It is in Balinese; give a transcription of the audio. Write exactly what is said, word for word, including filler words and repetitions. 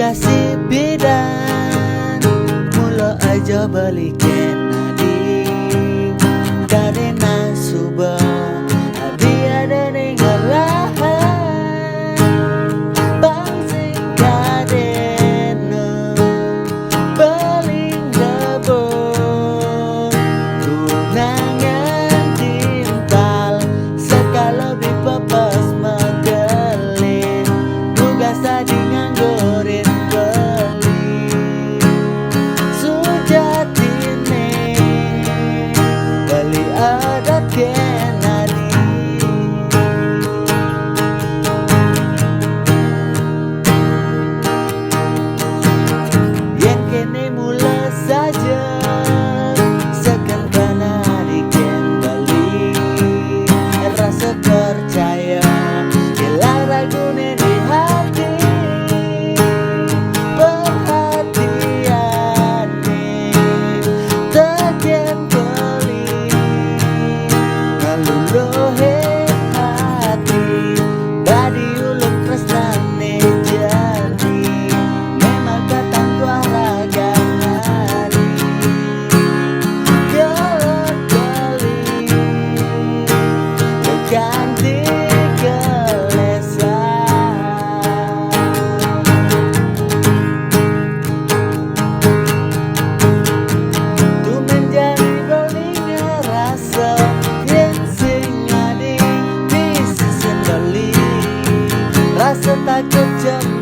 Sipidan, mula aja beli kena di. Karena suba dia ada ning ngalahan. Bang sing kadena paling lebong. Gunangan timpal, sekala bipepes megelin. Tugas tadi nganggurin beli. Sujatine beli ada kenari. Yen kene mula saja, seken kenari ken beli. Rasa percaya, kela ragune di hati. Perhatiane, teken beli. Ngaluluhe hati, dadi ulun tresnane jati. Memang katang tuah raga nari. Gelap beli, ganti gelesa. Tu menjadi beli ngerasa, yen sing adi bisi sing beli. Rasa takut cemas